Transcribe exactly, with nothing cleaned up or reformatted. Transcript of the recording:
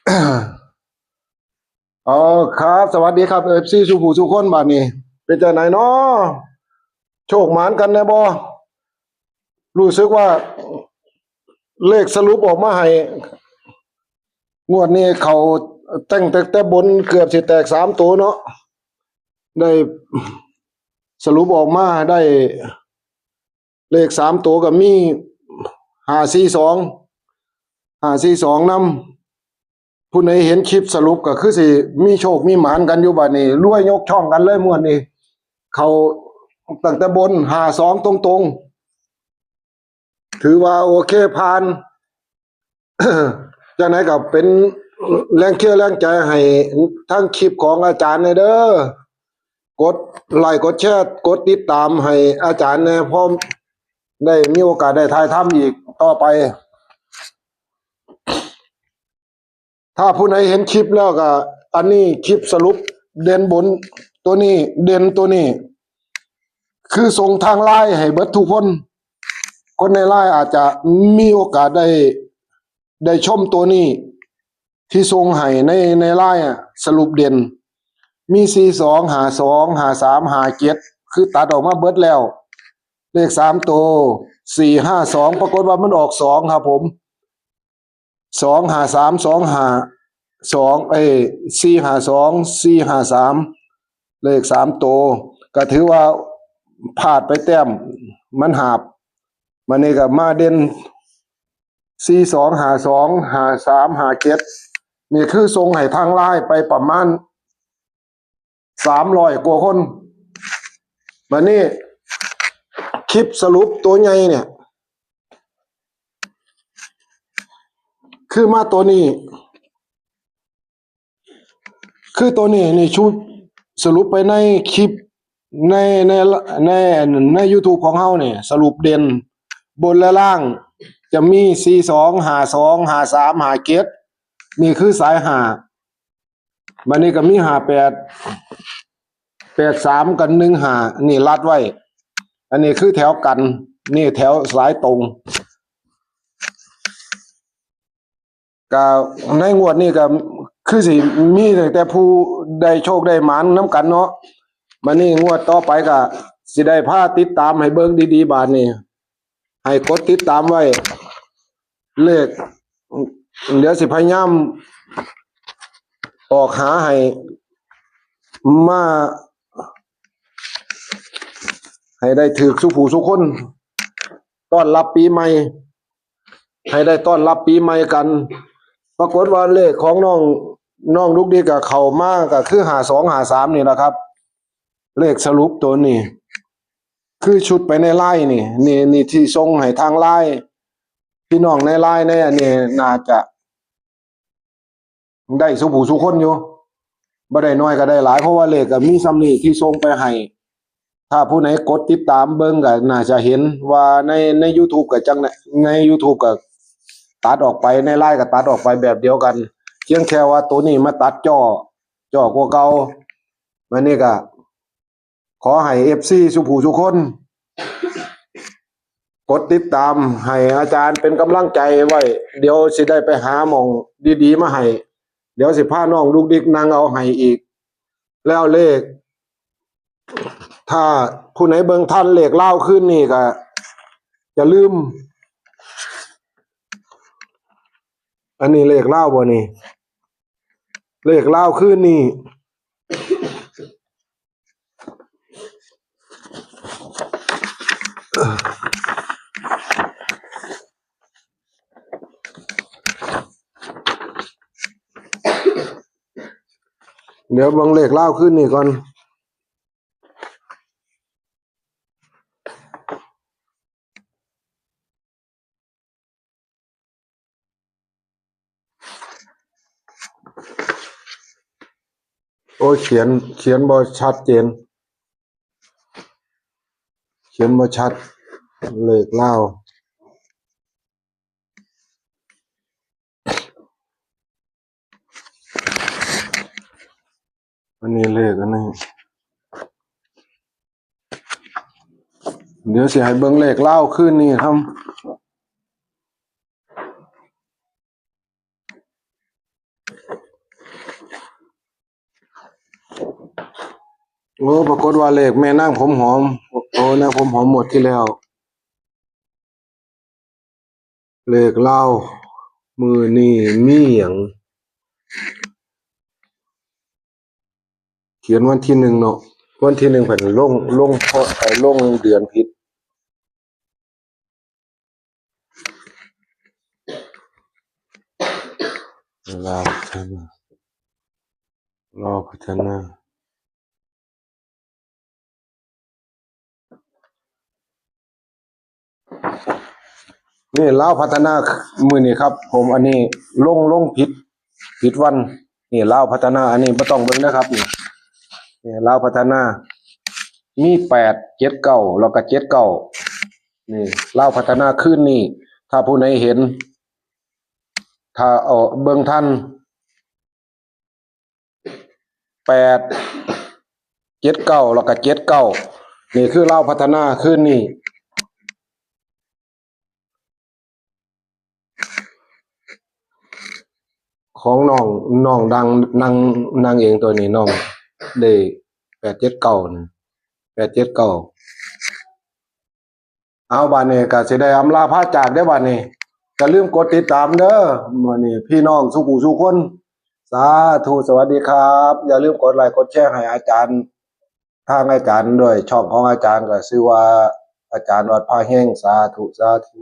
อ๋อครับ สวัสดีครับ เอฟซี สู่ผู้สู่คน บาดนี้ เป็นจังได๋น้อ โชคหมานกันแน่บ่ รู้สึกว่า เลขสรุปออกมาให้ งวดนี้เข้าตั้งแต่ แต่บนเกือบสิแตกสามตัวเนาะ ได้สรุปออกมาได้ เลขสามตัวก็มี ห้าสี่สอง ห้าสี่สอง นำ ผู้ใดเห็นคลิปสรุปก็คือสิมีโชคมีหมานกันอยู่บาดนี้ รวยยกช่องกันเลยงวดนี้ เข้าตั้งแต่บน ห้าสอง ตรงๆ ถือว่าโอเคผ่าน จังได๋ก็เป็นแรงเชียร์แรงใจให้ทั้งคลิปของอาจารย์แน่เด้อ กดไลค์กดแชร์กดติดตามให้อาจารย์แน่ พร้อมได้มีโอกาสได้ถ่ายทำอีกต่อไป ถ้าผู้ใดเห็นคลิปแล้วก็ อันนี้คลิปสรุปเด่นบนตัวนี้ เด่นตัวนี้ คือส่งทางไลน์ให้เบิดทุกคน คนในไลน์อาจจะมีโอกาสได้ ได้ชมตัวนี้ ที่ส่งให้ใน ในไลน์อะ สรุปเด่น มี สี่สอง ห้าสอง ห้าสาม ห้าเจ็ด คือตัดออกมาเบิดแล้ว เลขสามตัว สี่ห้าสอง ปรากฏว่ามันออก สอง ครับผม สองห้าสาม สองห้าสอง เอ้ย สี่ห้าสอง สี่ห้าสาม เลขสามตัว ก็ถือว่าพลาดไปแต้ม มันหาบ มันนี่ก็มาเด่น สี่สอง ห้าสอง ห้าสาม ห้าเจ็ด นี่คือส่งให้ทางไลน์ไปประมาณ สามร้อยกว่าคน บาดนี้ คลิปสรุปตัวใหญ่เนี่ย คือมาตัวนี้ คือตัวนี้ นี่ชุดสรุปไปในคลิป ใน ใน ใน ใน YouTube ของเฮาเนี่ย สรุปเด่น บนและล่าง จะมี สี่สอง ห้าสอง ห้าสาม ห้าเจ็ด นี่คือสายห้า บาดนี้ก็มี ห้าแปด แปดสาม กับ หนึ่งห้า นี่รัดไว้ อันนี้คือแถวกัน นี่แถวสายตรง ก็ในงวดนี้ก็คือสิมีตั้งแต่ผู้ได้โชคได้หมานนำกันเนาะ บาดนี้งวดต่อไปก็สิได้พาติดตามให้เบิ่งดีๆ บาดนี้ ให้กดติดตามไว้ เลข เดี๋ยวสิพยายามออกหาให้ มา ให้ได้ถืกสู่ผู้สู่คน ต้อนรับปีใหม่ ให้ได้ต้อนรับปีใหม่กัน ปรากฏว่าเลขของน้อง น้องดุกดิกก็เข้ามาก็คือ ห้าสอง ห้าสาม นี่แหละครับ เลขสรุปตัวนี้ คือชุดไปในไลน์นี่ นี่ นี่ที่ส่งให้ทางไลน์ พี่น้องในไลน์ในอันนี้น่าจะ ได้สู่ผู้สู่คนอยู่ บ่ได้น้อยก็ได้หลาย เพราะว่าเลขก็มีส่ำนี้ที่ส่งไปให้ ถ้าผู้ใดกดติดตามเบิ่งก็น่าจะเห็นว่าใน ใน YouTube ก็จั่ง ใน YouTube ก็ตัดออกไป ในไลน์ก็ตัดออกไปแบบเดียวกัน เพียงแค่ว่าตัวนี้มาตัดจ้อ จ้อกว่าเก่า อันนี้ก็ ขอให้ เอฟซี สู่ผู้สู่คน กดติดตามให้อาจารย์เป็นกำลังใจไว้ เดี๋ยวสิได้ไปหาหม่องดีๆ มาให้ เดี๋ยวสิพาน้องดุกดิกนั่งเอาให้อีก แล้วเลข ถ้าผู้ใดเบิ่งทันเลขลาวคืนนี้ก็อย่าลืม อันนี้เลขลาวบ่นี่ เลขลาวคืนนี้ เดี๋ยวเบิ่งเลขลาวคืนนี้ก่อน โอ้ย เขียน เขียนบ่ชัดเจน เขียนบ่ชัด เลขลาว อันนี้เลขอันนี้ เดี๋ยวสิให้เบิ่งเลขลาวคืนนี้ครับ โอ้ ปรากฏว่าเลขแม่นางผมหอม โอ้ นางผมหอมงวดที่แล้ว เลขลาวมื้อนี้มีหยัง เขียนวันที่หนึ่งเนาะ วันที่หนึ่งเพิ่นลง ลง เอ่อ ลงเดือนผิด ลาวพัฒนา ลาวพัฒนา นี่ลาวพัฒนามื้อนี้ครับ ผมอันนี้ลง ลงผิด ผิดวัน นี่ลาวพัฒนา อันนี้บ่ต้องเบิ่งนะครับ นี่ นี่ลาวพัฒนา มีแปดเจ็ดเก้า แล้วก็เจ็ดเก้า นี่ลาวพัฒนาคืนนี้ ถ้าผู้ใดเห็น ถ้าเอาเบิ่งทัน แปดเจ็ดเก้า แล้วก็เจ็ดเก้า นี่คือลาวพัฒนาคืนนี้ ของน้อง น้องดัง นาง นางเองตัวนี้ น้องได้แปดเจ็ดเก้า นี่ แปดเจ็ดเก้า เอา บาดนี้ก็สิได้อำลาพาจากเด้อบาดนี้ อย่าลืมกดติดตามเด้อ มื้อนี้พี่น้องสู่ผู้สู่คน สาธุ สวัสดีครับ อย่าลืมกดไลค์กดแชร์ให้อาจารย์ ทางอาจารย์ด้วย ช่องของอาจารย์ก็ชื่อว่าอาจารย์ออดพาแฮง สาธุ สาธุ